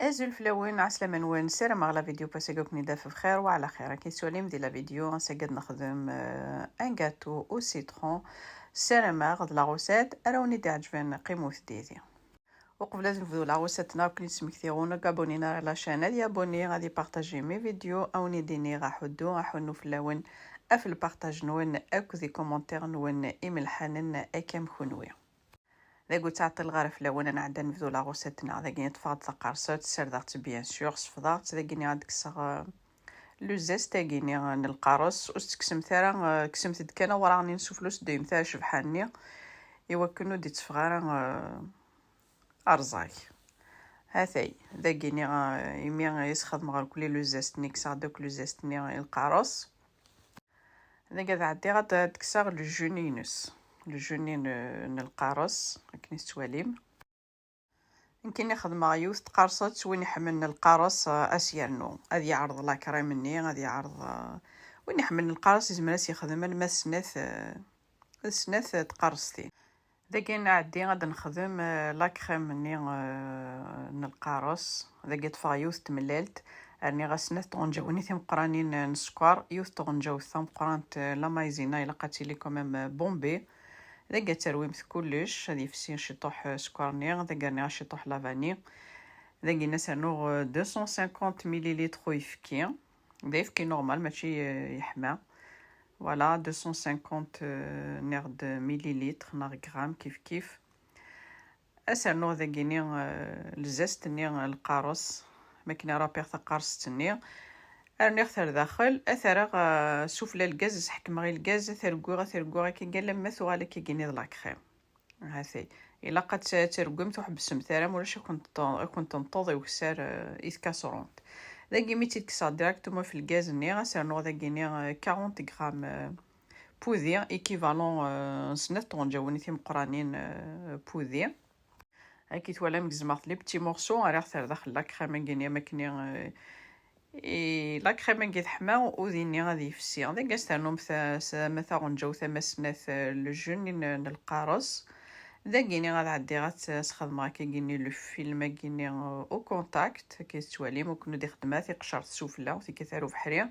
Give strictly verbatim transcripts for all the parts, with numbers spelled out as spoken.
Azul fell-awen, ɛeslama-nwen, ssarameɣ la vidéo n wass-agi ad ken-id-taf bxir wa ɛla xir. Akken tettwalim di la vidéo, ass-agi ad nexdem, euh, un gâteau au citron. Ssarameɣ d la recette ara wen-id-iɛeǧben, qqimet yid-i. Uqbel ad nebdu la recette-nneɣ, ad ken-id-smektiɣ, win ur abonné ara à la chaîne, ad yabonné, ad ypartaji mes vidéos, ad wen-id-iniɣ aḥuddu, aḥunnu fell-awen, af lpartaj-nwen akked les commentaires-nwen imelḥanen akka am kunwi. Dagi ur ttɛeṭṭileɣ ara fell-awen, ad nɛeddi ad nebdu la recette-nneɣ. Dagi ṭṭfeɣ-d taqerṣaṭ, ssardeɣ-tt bien sûr, sefḍeɣ-tt, dagi ad d-kkseɣ, euh, le zeste-agi-nni, euh, n lqareṣ. Ur s-ttekksemt ara, euh, kksemt-d kan awraɣ-nni n sufella, ur s-dduyem ara ccebḥa-nni, iwakken ur d-itteffeɣ ara, euh, rrẓag. Hatay, dagi-nni, euh, imi i s-xedmeɣ irkelli le zeste-nni, kkseɣ-d akk le zeste-nni i lqareṣ. Dagi ad ɛeddiɣ ad d-kkseɣ le jus-nni-ines, le jus-nni n, n lqareṣ, akken i tettwalim. Nekkini xedmeɣ yiwet n tqerṣaṭ, win iḥemmlen lqareṣ, eh, ad s-yernu, ad yeɛreḍ la crème-nni, ad yeɛreḍ, eh, win iḥemmlen lqareṣ yezmer ad s-yexdem alma d snat, eh, d snat, eh, tqerṣtin. Dagi nɛeddi ad nexdem, eh, la crème-nni, eh, n lqareṣ. Dagi ṭṭfeɣ yiwet n tmellalt, rniɣ-as snat tɣenǧawin timeqqranin n sskeṛ, yiwet tɣenǧawt tameqqrant, eh, la maïzena, ilaq ad tili quand même, eh, bombée. Dagi ad terwimt kullec, ad yefsi ciṭuḥ, eh, sskeṛ-nni, dagi rniɣ ciṭuḥ la vanille. Dagi ad s-rnuɣ, eh, deux cent cinquante millilitres uyefki. D ayefki normal, mačči, eh, yeḥma. Voilà, deux cent cinquante, euh, neɣ d millilitres neɣ grammes, kif kif. Ad s-rnuɣ dagi-nni, euh, le zeste-nni n lqareṣ, makken ara rpiɣ taqerṣaṭ-nni. Rniɣ-t ar daxel, ad t-rreɣ, euh, sufella lgaz, ad s-ḥekmeɣ i lgaz, ad t-rewwiɣ, ad t-rewwiɣ akka, alamma tuɣal akka-gini d la crème. Hatay. Ilaq ad tt-, ad tergwimt, ur ḥebbsemt ara, ma ulac ad kent-, ad kent-tenṭeḍ i ukessar, eh, i tkasrunt. Dagi mi tt-id-kkseɣ directement f lgaz-nni, ad s-rnuɣ dagi-nni, eh, quarante grammes, eh, pudi, équivalent, eh, n snat tɣenǧawin timeqqranin, eh, pudi. Akka i twalam, gezmeɣ-t les petits morceaux, rriɣ-t ar daxel la crème-agi-nni, am akken i, eh, I la crème-agi teḥma, udi-nni ad yefsi. Dagi ad s-ternum ta-, s-, ma taɣenǧawt, ama snat, eh, le jus-nni n, n lqareṣ. Dagi-nni ad ɛeddiɣ ad s-xedmeɣ akka-gini le film-agi-nni, eh, au contact, akka i tettwalim, ur ken-id-ixeddem ara tiqecert sufella, ur tekkat ara ubeḥri.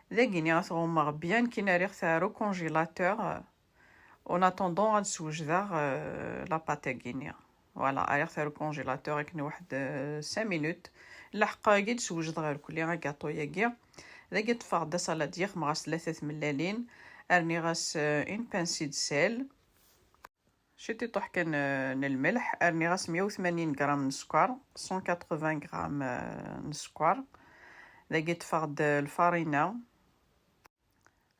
Dagi-nni ad t-ɣummeɣ bien, kkin rriɣ-t ar au congélateur, En attendant, ad swejdeɣ, euh, la pâte-agi-nni. Voilà, rriɣ-t ar congélateur akken waḥed, euh, cinq minutes. Laḥeqqa-agi d-swejdeɣ irkelli agaṭu-agi. Dagi ṭṭfeɣ-d asaladier, xedmeɣ-as tlata tmellalin. Rniɣ-as, euh, une pincée de sel. Ciṭiṭuḥ kan, euh, n lmelḥ. Rniɣ-as meyya u tmanyin gram n sskeṛ, cent quatre-vingts gram, euh, n sskeṛ. Dagi ṭṭfeɣ-d, euh, lfarina.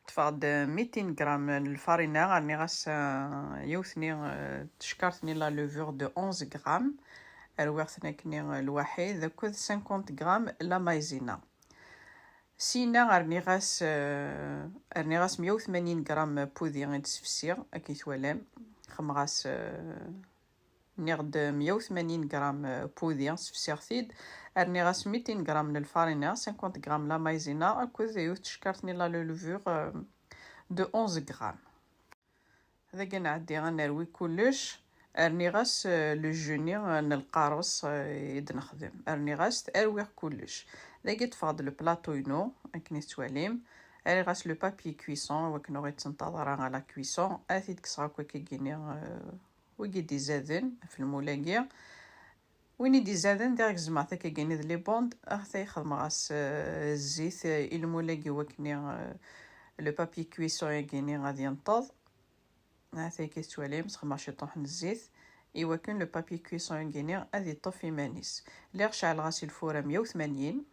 Ṭṭfeɣ-d mitin gram n lfarina, rniɣ-as, eh, yiwet-nni, eh, tcekkart-nni la levure de onze grammes, rwiɣ-ten akkenni, eh, lwaḥid, akked cinquante grammes la maïzena. Syin-a rniɣ-as, eh, rniɣ-as meyya u tmanyin gram pudi i d-sefsiɣ, akka i twalam, xemɣ-as, eh, Nniɣ-d meyya u tmanyin gram, euh, pudi, sefsiɣ-t-id. Rniɣ-as mitin gram n lfarina, cinquante grammes la maïzena, akked yiwet tcekkart-nni la levure, euh, de onze grammes. Dagi nɛeddi ad nerwi kullec. Rniɣ-as, euh, le jus-nni, euh, n lqareṣ, euh, i d-nexdem. Rniɣ-as-t, rwiɣ kullec. Dagi ṭṭfeɣ-d le plateau-inu, akken i tettwalim. Rriɣ-as le papier cuisson, wakken ur ittenṭaḍ ara à la cuisson. Ad t-id-kkseɣ akk akka-gini, euh, Wigi d-izaden ɣef lmul-agi. Win i d-izaden, diɣ gezmeɣ-t akkagini d les bandes, axtay xedmeɣ-as, eh, zzit, eh, i lmul-agi, wakken, eh, le papier cuisson-agini ad yenṭeḍ. Axtay akka tettwalim, xedmeɣ ciṭuḥ n zzit, iwakken le papier cuisson-agini ad yeṭṭef iman-is. Lliɣ ceɛleɣ-as i lfur-a meyya u tmanyin.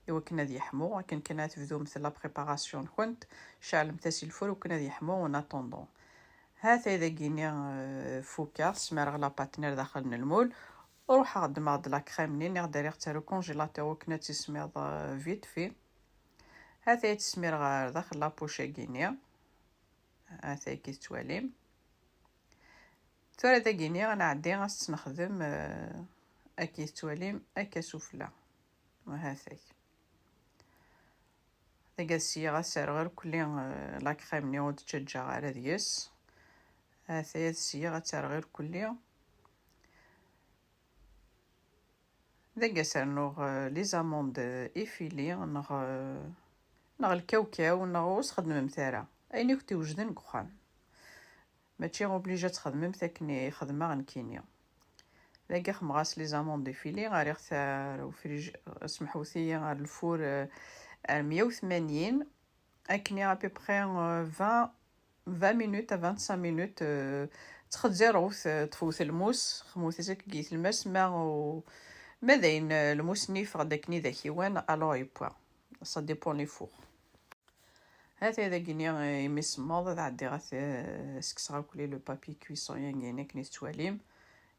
Iwakken ad yeḥmu, akken kan ad tebdumt la préparation-nkent, ceɛlemt-as i lfur iwakken ad yeḥmu en attendant. Hatay dagini, euh, fukeɣ, smireɣ la pâte-nni ar daxel n lmul, ruḥeɣ ddmeɣ-d la crème-nni, nniɣ-d rriɣ-tt ar ukonjilatur iwakken ad tismiḍ, euh, vite fait. Hatay ad tismireɣ ar daxel la poche-agi-nni. Hatay akka i tettwalim. Tura dagini ad nɛeddi ad s-nexdem, euh, akka i tettwalim, akka sufella. Hatay. Dagi ad syiɣ ad s-rreɣ irkelli, eh, la crème-nni ur d-ttaǧǧaɣ ara deg-s. Hatay ad syiɣ ad tt-rreɣ irkelli. Dagi ad s-rnuɣ, euh, les amandes effilées neɣ, euh, neɣ lkawkaw neɣ ur sxedmemt ara ayen i kent-iwejden deg uxxam. Mačči obligé ad txedmemt akken i xedmeɣ nekkini. Dagi xemmeɣ-as les amandes effilées, rriɣ-t ar ufrij, semḥut-iyi, ar lfur, euh, ar meyya u tmanyin, akken à peu près, euh, vingt, vingt minutes à vingt-cinq minutes, euh, ttxezzireɣ-t, euh, tfewt lmus, xemmet-as akkagi i tlemmast, ma u-, ma d ayen, euh, lmus-nni yeffeɣ-d akken i d akiwan, alors yewwa. Ça dépend les fours. Ha-t-ay dagi-ni, euh, imi semmeḍ, ad ɛeddiɣ ad t-, euh, ssekseɣ akk le papier cuisson-yagi-ni akken i tettwalim.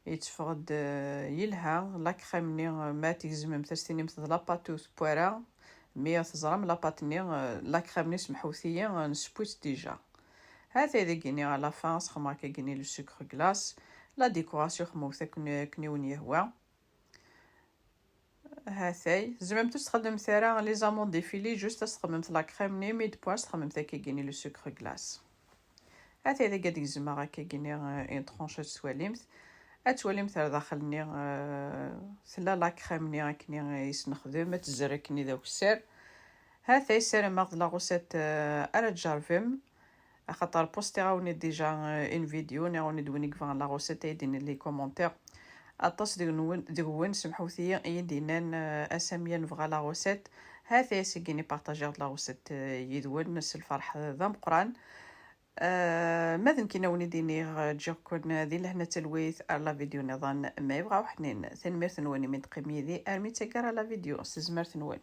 Yetteffeɣ-d, euh, yelha. La crème-nni, euh, ma tgezmemt ad s-tinimt d la pâte ur tewwi ara, mi teẓram la pâte-nni, euh, la crème-nni semḥut-iyi, euh, nesseww-itt déjà. Ha-t-ay dagi-ni à la fin, sxemmeɣ akkagi-ni le sucre glace. La décoration xemmut akken, akken i wen-yehwa. Ha-t-ay, tzemremt ur s-txedmemt ara les amandes effilées, juste ad s-txedmemt la crème-nni, mi d-tewwi ad s-txedmemt akkagi-ni le sucre glace. Ha-t-ay dagi ad gezmeɣ akkagi-ni, euh, une tranche ad twalimt. Ad twalimt ar daxel-nni, euh, tella la crème-nni akken i s-nexdem, ad tezzer akken i d akessar. Ha-t-ay, ssarameɣ d la recette, euh, ara tjerrbem. Axaṭer postiɣ-awen-id déjà, euh, une vidéo, nniɣ-awen-id win i yebɣan la recette ad yi-d-inin les commentaires. Aṭas deg-wen, deg-wen, semḥut-iyi, i yi-d-yennan, euh, a Samia nebɣa la recette. Ha-t-ay ass-agi-ni partagiɣ-d la recette, euh, yid-wen s lferḥ, euh, d ameqqran. Euh, ma d nekkini a wen-id-iniɣ, euh, ǧǧiɣ-ken, euh, di lehna d talwit ar la vidéo nniḍen ma yebɣa uḥnin. Tanemmirt-nwen imi d-teqqim yid-i armi d taggara la vidéo s tezmert-nwen.